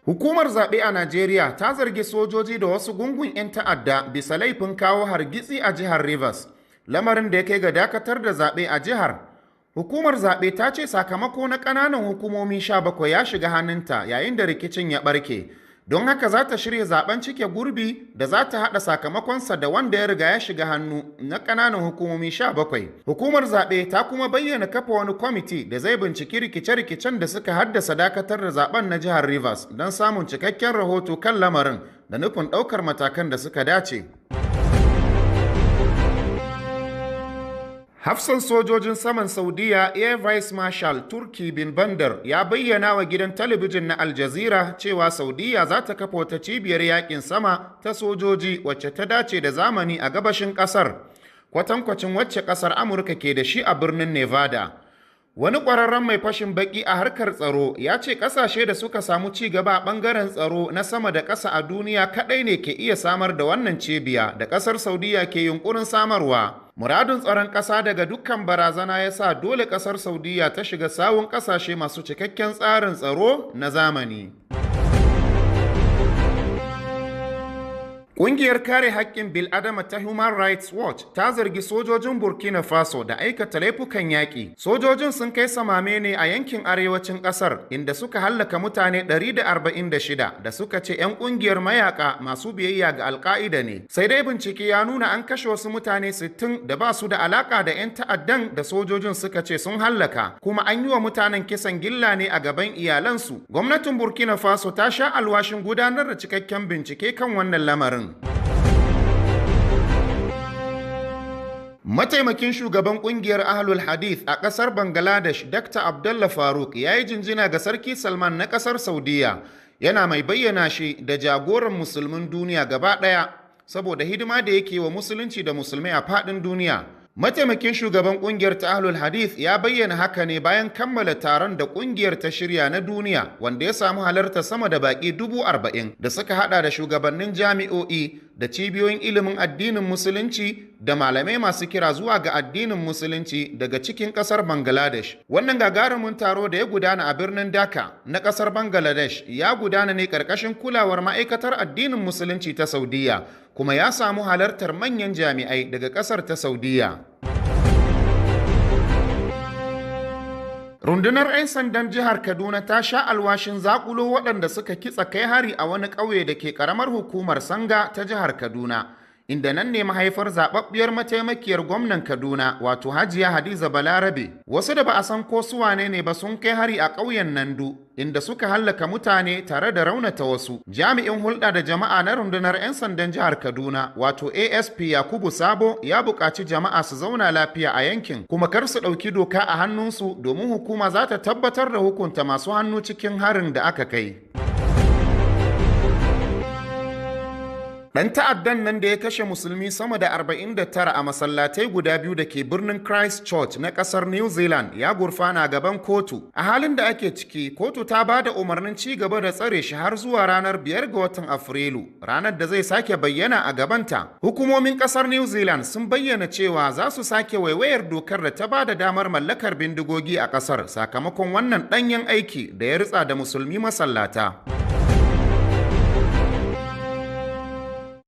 Hukumar zaɓe a Najeriya ta zargi sojoji da wasu gungun 'yan ta'adda bisa laifin kawo hargitsi a jihar Rivers, lamarin da ya kai ga dakatar da zaɓe a jihar. Hukumar zaɓe ta ce sakamako na ƙananan hukumomi 17 ya shiga hannunta yayin da rikicin ya ɓarke. Don haka za ta shirya zaben cike gurbi da za ta haɗa sakamakonsa da wanda ya riga ya shiga hannu na ƙananan hukumomi 17. Hukumar zaɓe ta kuma bayyana kafa wani kwamiti da zai binciki rikice-rikicen da suka haddasa dakatar da zaben na jihar Rivers don samun cikakken rahoto kan lamarin da nufin ɗaukar matakan da suka dace. Hafsan sojojin saman Saudiya, Air Vice Marshal Turki bin Bandar, ya bayyana wa gidan talabijin na Al Jazeera cewa Saudiya za ta kafa wata cibiyar yakin sama ta sojoji wacce ta dace da zamani a gabashin kasar, kwatankwacin wacce kasar Amurka ke da shi a birnin Nevada. Wani ƙwararren mai fashin baki a harkar tsaro ya ce ƙasashe da suka samu ci gaba a ɓangaren tsaro na sama da ƙasa a duniya kaɗai ne ke iya samar da wannan cibiya da ƙasar Saudiya ke yunƙurin samarwa. Muradun tsaron ƙasa daga dukkan barazana ya sa dole ƙasar Saudiya ta shiga sawun ƙasashe masu cikakken tsarin tsaro na zamani. Ƙungiyar kare haƙƙin bil'adama ta Human Rights Watch ta zargi sojojin Burkina Faso da aikata laifukan yaƙi. Sojojin sun kai samame ne a yankin arewacin ƙasar, inda suka hallaka mutane 146 da suka ce 'yan ƙungiyar mayaka masu biyayya ga Alƙa'ida ne. Sai dai bincike ya nuna an kashe wasu mutane 60 da ba su da alaƙa da 'yan ta'addan da sojojin suka ce sun hallaka, kuma an yi wa mutanen kisan gilla ne a gaban iyalansu. Gwamnatin Burkina Faso ta sha alwashin gudanar da cikakken bincike kan wannan lamarin. Mataimakin shugaban kungiyar Ahlul Hadith a kasar Bangladesh, Dr. Abdullah Faruk, ya yi jinjina ga Sarki Salman na kasar Saudiya, yana mai bayyana shi da jagoran musulmin duniya gaba ɗaya saboda hidima da yake wa musulunci da musulmai a faɗin duniya. Mataimakin shugaban kungiyar ta Ahlul Hadith ya bayyana haka ne bayan kammala taron da kungiyar ta shirya na duniya, wanda ya samu halarta sama da baki 40,000 da suka hada da shugabannin jami'o'i da cibiyoyin ilimin addinin musulunci da malamai masu kira zuwa ga addinin musulunci daga cikin kasar Bangladesh. Wannan gagarumin taro da ya gudana a birnin Dhaka na kasar Bangladesh ya gudana ne karkashin kulawar ma'aikatar addinin musulunci ta Saudiya, kuma ya samu halartar manyan jami'ai daga kasar ta Saudiya. Rundunar 'yan sandan jihar Kaduna ta sha alwashin zakulo waɗanda suka kitsa kai hari a wani ƙauye da ke ƙaramar hukumar Sanga ta jihar Kaduna, inda nan ne mahaifar zaɓaɓɓiyar mataimakiyar gwamnan Kaduna, wato Hajiya Hadiza Balarabe. Wasu da ba a san ko su wane ne ba sun kai hari a ƙauyen Nandu, inda suka hallaka mutane tare da raunata wasu. Jami'in hulɗa da jama'a na rundunar 'yan sandan jihar Kaduna, wato ASP Yakubu Sabo, ya buƙaci jama'a su zauna lafiya a yankin, kuma kar su ɗauki doka a hannunsu, domin hukuma za ta tabbatar da hukunta masu hannu cikin harin da aka kai. Ɗan ta'addan nan da ya kashe musulmi sama da 49 a masallatai guda biyu da ke birnin Christchurch na ƙasar New Zealand ya gurfana gaban kotu. A halin da ake ciki, kotu ta ba da umarnin ci gaba da tsare shi har zuwa ranar 5 ga watan Afrilu, ranar da zai sake bayyana a gabanta. Hukumomin ƙasar New Zealand sun bayyana cewa za su sake waiwayar dokar da ta ba da damar mallakar bindigogi a ƙasar sakamakon wannan ɗanyen aiki da ya ritsa da musulmi masallata.